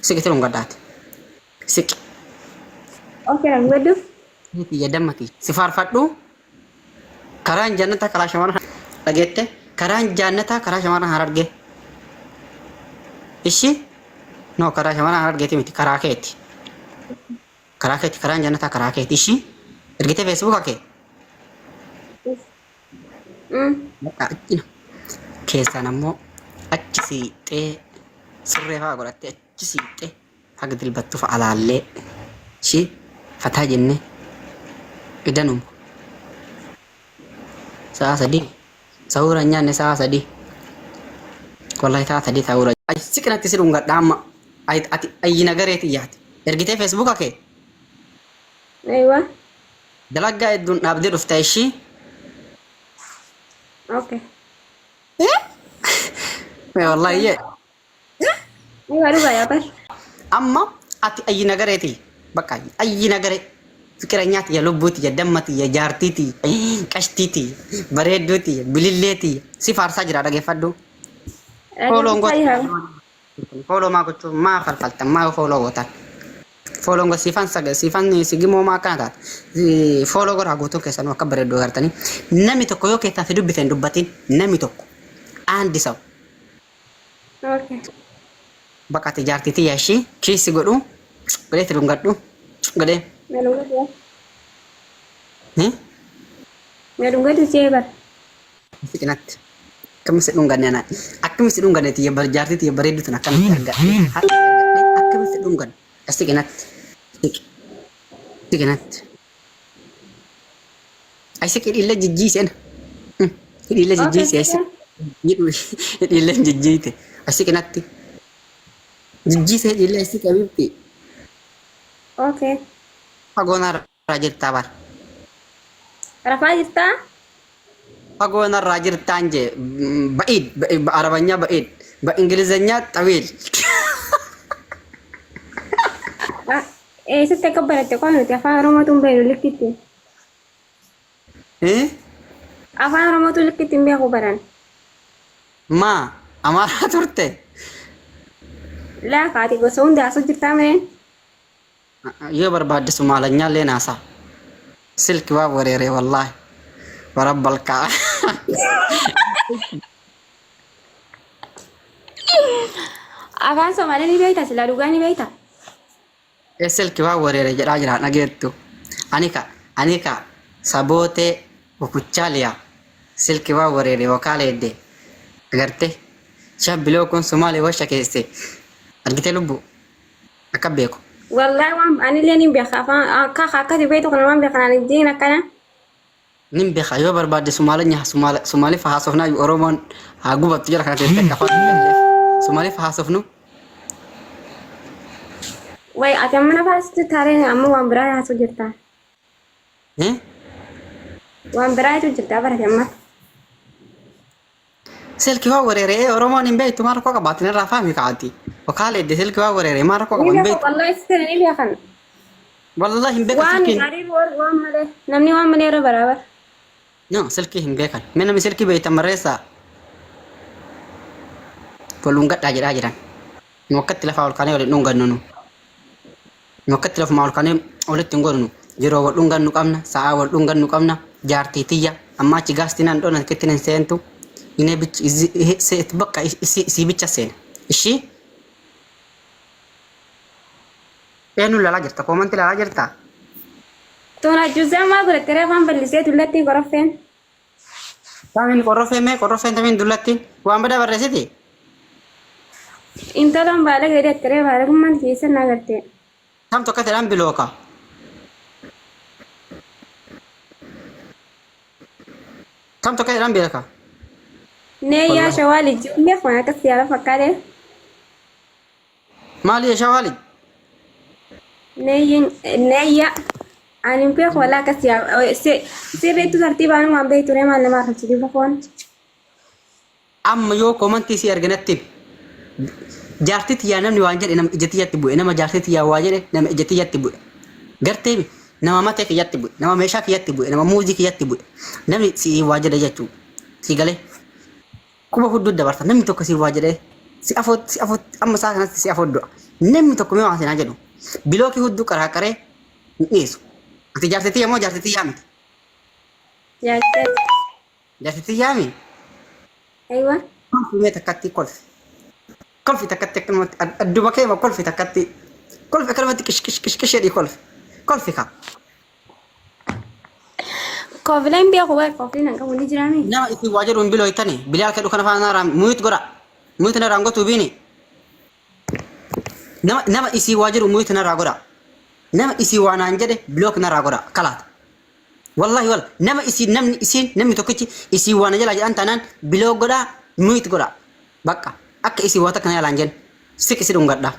Siqi dhungadhaati. Siqi. Okay, na dhungadhu. Tiyya damma tiyya. Si faarfadhu. Karaan jannataa karaa shamarran dhageette. Karaan jannataa karaa shamarran harargee. Ishi? No karaa shamarran harargeeti miti karaa keeti. Karaa keeti karaan jannataa karaa keeti. Ishi? Ergitee feesbuuka kee? Bakka achi keessaan ammoo achi siixxee sirree fa'aa godhattee achi siixxee haga dilbattu fa'a laallee ishii fataa jennee idanuma sa'a 3 sahuura hin nyaanne sa'a 3 wallahi sa'a 3 sahuura ay siqinatti si dhungadha amma ay ati ayyi nagaree tiyyaati ergitee feesbuuka kee Aywa. Dalaggaa hedduun dhaabdee dhufta ishii. Okay. Mee wallahi yee. Aywa dhugaa yaa bar. Amma ati ayyi nagaree tiyya. Bakka ayyi nagaree. Fiqiranyaa tiyya lubbuu tiyya damma tiyya jaartii tiyya qashtii tiyya bareedduu tiyya bilillee tiyya si faarsaa jira dhageeffadhu. Fooloon Dhaggeeffachaa jira. goota. Fooloo maa gochuu maa falfaltan maa fooloo gootan. Fooloon go siifan saga siifan sigimoo maa akkana taate. Fooloo godhaa guutuun keessanuu akka bareedduu agartanii. Namni tokko yoo keessaa si dubbise hin dubbatin namni tokko. Aandi saw. Okay. Bakka ati jaartii tiyya ishii kiisi godhu godhee itti dhungadhu godhee. Na dhungadhu. Hmm? Na dhungadhu jee bar. Siqinatti. Akkamitti si dhunganne ana? Akkamitti si dhunganne tiyya bar jaartii tiyya bareeddu tun akkamitti argadhe? Har'a argadhe akkamitti si dhunganne? Siqinatti. Siqi. Siqinatti. Ay siqi hidhiillee jijjiiseen. Hidhiillee Okay. jijjiise ay siqi. Hidhiillee jijjiite. Ay siqinatti. Jijjiise hidhiillee ay siqi habiibti. Okay. Fagoo narraa jirtaa bar. Rafaa jirtaa? Fagoo narraa jirtaan jee ba'iid arabanyaa ba'iid ba ingilizanyaa xawiil. Eessatti akka baratte qofa nuti afaan Oromootu hin beeknu likkitti. Eh? Afaan Oromootu likkitti hin beeku baran. Maa amaaraa turte? Laa kaati gosa hunda haasoo jirtaa mee? Yoo barbaadde Sumaalanyaallee naasaa. Silki waa wareere wallaahi. Warabbal kaa. Afaan Somaalee ni beekta silaa dhugaa ni beekta. Ee silki waa wareere jedhaa jira dhageettu. Ani ka ani ka sabootee ukuchaaliya silki waa wareere wakaaleedde agarte shabbiloo kun Sumaalee washa keesse argite lubbu. Akka beeku. Wallahi waan anillee nin beeka afaan akka akkati beektu kana waan beekan ani diin akkana. Nin beeka yoo barbaadde Sumaalanya Sumaaliif haasofnaa Oromoon haa gubattu jala kana teessee akka afaan hin galleef. Sumaaliif haasofnu. Way ati amma nafa asitti taaree amma waan biraa haasoo jirta. Eh? Waan biraa hedduu jirta barate amma. Silki waa wareeree Oromoon hin beektu maal rakkoo qabaatin irraa faami kaati. Wakaalee edde silki waa wareeree maal rakkoo Ni qaba hin beeku beektu. wallahi sitti ni beekan. Wallahi hin beekan Waan silkiin. gaarii waan malee namni waan malee irra baraabar. No silkii hin beekan. Mee namni silkii beektan barreessaa. Waluun gadhaa jedhaa jiran. Nu akkatti lafaa ol kaanee waliin dhungannu nu. Nu akkatti lafumaa ol kaanee walitti hin godhnu. Yeroo wal dhungannu qabna, sa'aa wal dhungannu qabna, jaartii tiyya, amma achi gaasti nan dhona kittin hin seentu. Inee bichi seet bakka isii bicha seena. Ishii eenyu lalaa jirta? Koomanti lalaa jirta? Tun ajjuuzaa maa godhatte ree afaan bal'isee dullattiin qoroffeen. Tamiin qorroffee mee qorroffeen tamiin dullattiin waan badaa barreessiti? Intalaan baala gadi dhatte ree baalagummaan keessa na agarte. Tam tokko ta'an bilooka. Tam tokko jedhan beeka. Nee yaa Wallahi. shawaa lijji ummee waan akkas yaala fakkaate. Maali yaa shawaa lij? Nee yaa ani hin beeku walaa akkas yaa sirriittu tartiibaan waan beektu ree maal nama arrabsiti bofoon. Amma yoo komantii si arginatti jaartii tiyyaa namni waan jedhe nama ija tiyyatti bu'e nama jaartii tiyyaa waa jedhe nama ija tiyyatti bu'e gartee nama matee kiyyatti bu'e nama meeshaa kiyyatti bu'e nama muuzii kiyyatti bu'e namni si waa jedhe jechuu si galee quba hudduu dabarsa namni tokko si waa jedhee si afoo si afoo amma isaa kanatti si afoo du'a Namni tokko mee waan seenaa jedhu. Bilookii hudduu qaraa qaree hin dhiisu. Ati jaartitiyya moo jaartitiyyaa miti? Jaartee. Jaartitiyyaa mi? Aywa. Kolfi mee takkatti kolfi. Kolfi takkatti akkanumatti adduma kee ma kolfi takkatti. Kolfi akkanumatti qish qish qish qish jedhii kolfi. Kolfi kaa. Koofileen beeku wayi koofileen hin qabu ni jiraami. Nama isin waa jedhu hin bilooytani. Bilaal kedhu kana faana narraa muyit godha. Muyit narraa hin gotuu biini. Nama nama isii waa jedhu muyit narraa godha. Nama isii waa naan jedhe bilook narraa godha. Kalaata. Wallahi wal nama isii namni isiin namni tokkichi isii waa na jalaa jedhan taanaan bilook godhaa muyit godha. Bakka akka isii waa takka na jalaan jenne. Siqi si dhungadha.